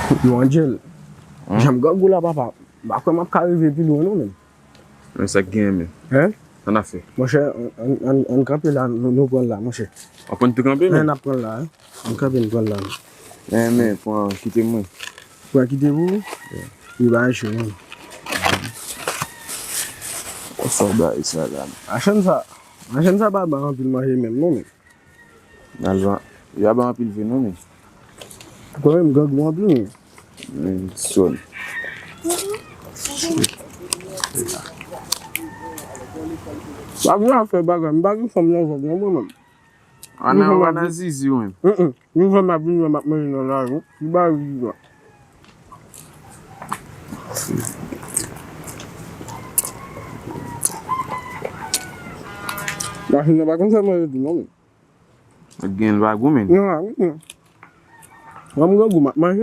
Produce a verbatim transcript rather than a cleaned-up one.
Yo, Angel, jan m grangou la, papa, m pa kwè m ap ka rive pi lwen non, menm. Men sa k genyen, men? Hein? Sa n ap fè? Monchè, ann, ann, ann kanpe la, nou, nou pran l la, monchè. W ap pran tou kanpe, men? Men n ap pran l la, hein? Ann kanpe, n pran l la. Men, men, pran, kite mwen. Pran kite pou ou? Li pa cho, non. Sa bay sa la. Machann sa, machann sa pa bay anpil manje menm, non, men. Alvan, y a bay anpil vre non, men. Kanmenm, grangou anpil, men. Men, sòn. Pa vin ap fè bagay, m pa gen fanm nan vòb non, mwen menm. An nan, an nan zizi, ou menm. Mm, mm. Yon fanm ap vin wè m ap manje nan lari, wi. Li ba zizi, wi. Machin nan pa konn fè manje tou, non, men. Gen l pa goumen. Non, non. Wè m grangou, m ap manje.